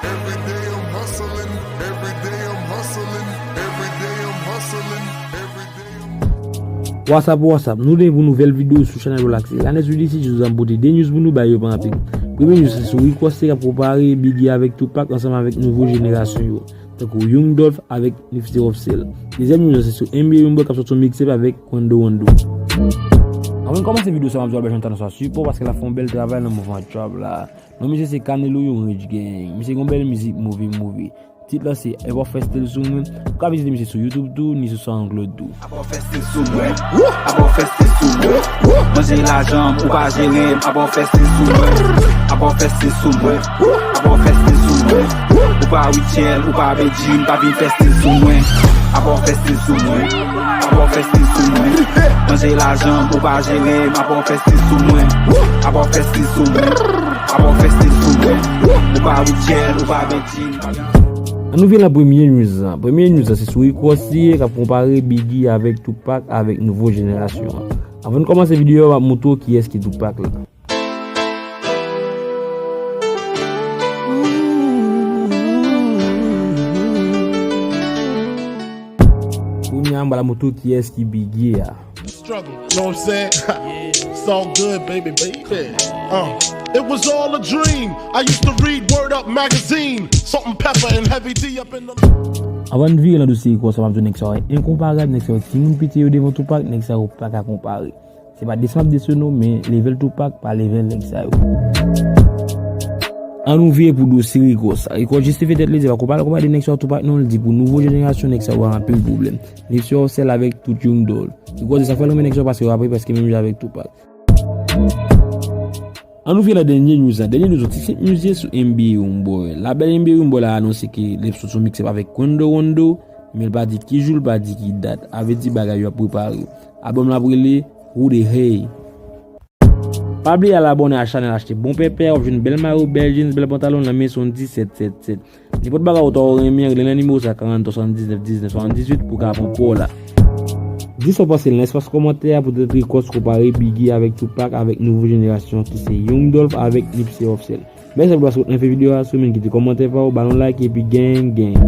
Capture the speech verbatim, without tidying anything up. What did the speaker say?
Every day I'm hustling, every day I'm hustling, every day I'm hustling, every day I'm What's up, what's up? Nou de pou nouvèl videyo sou chanèl Relax. Lanes U D C, jodi a m pote de news pou nou bay yo pa anpil. Premye news se sou Rick Ross k ap konpare Biggie avèk Tupac ansanm avèk nouvo jenerasyon yo, tankou Young Dolph avèk Nipsey Hussle. Dezyèm news se sou N B A Youngboy k ap sòti yon mixtape avèk Quando Rondo. Anvan n kòmanse videyo sa, m ap di w bèl jan tan nan sa sipò paske l ap fè yon bèl travay nan mouvman trap la. Non, misye se Canelo yon Rich Gang. Misye gen yon bèl mizik move move. Tit la se Ap ap fè stil sou mwen. Ou ka vizite misye sou YouTube tou, ni sou SoundCloud tou. Ap ap fè stil sou mwen. Ap ap fè stil sou mwen. Manje lajan m, ou pa jere m. Ap ap fè stil sou mwen. Ap ap fè stil sou mwen. Ap ap fè stil sou mwen. Ou pa Rutshelle, ou pa Bedjine, pa vin fè stil sou mwen. Ap ap fè stil sou mwen. Ap ap fè stil sou mwen. Manje lajan m, ou pa jere m. Ap ap fè stil sou mwen. Ap ap fè stil sou mwen. Ap ap fè stil sou mwen. Ou pa Rutshelle, ou pa Bedjine. An nou vin nan premye news lan. Premye news lan se sou Rick Ross li ye k ap konpare Biggie avèk Tupac avèk nouvo jenerasyon an. Anvan n kòmanse videyo a, m ap montre w kiyès ki Tupac la. Kounye a, m pral montre w kiyès ki Biggie a. Struggle, you know what I'm saying? It's all good, baby, baby. Uh, it was all a dream. I used to read Word Up magazine. Salt and Pepper and Heavy D up in the Anvan n vire nan dosye Rick Ross, m ap di w nèg sa yo enkonparab, nèg sa yo timoun piti yo devan Tupac, nèg sa yo pa ka konpare. Se pa dis m ap dis yo non, men level Tupac pa level nèg sa yo. An nou vire pou dosye Rick Ross. Rick Ross jistifye tèt li, di pa konpare, konpare de nèg sa yo Tupac non, li di pou nouvo jenerasyon nèg sa yo anpil pwoblèm. Nipsey Hussle avèk tout Young Dolph. Rick Ross di sa fè l renmen nèg sa yo paske yo ap ri prèske menm jan avèk Tupac. An nou vin nan dènye news la. Dènye news la, ti senp news ye sou N B A Youngboy. Labèl N B A Youngboy la anonse ke l ap soti yon mixtape avèk Quando Rondo, men l pa di ki jou, l pa di ki dat. A vle di bagay yo ap prepare. Album la ap rele Who the Hey. Pa bliye al abòne a chanèl, achte bon pèpè, w ap jwenn bèl mayo, bèl jeans, bèl pantalon nan men se yon disèt sèt sèt. Nenpòt bagay ou ta renmen, rele nan nimewo sa, karant twa swasanndisnèf diznèf swasanndizuit pou w ka pran pa w la. Di sa w panse nan espas kòmantè a poutèt Rick Ross konpare Biggie avèk Tupac avèk nouvo jenerasyon ki se Young Dolph avèk Nipsey Hussle. Mèsi anpil paske w t nan fen videyo a, si w renmen kite kòmantè pa w, ba nou like epi gang gang.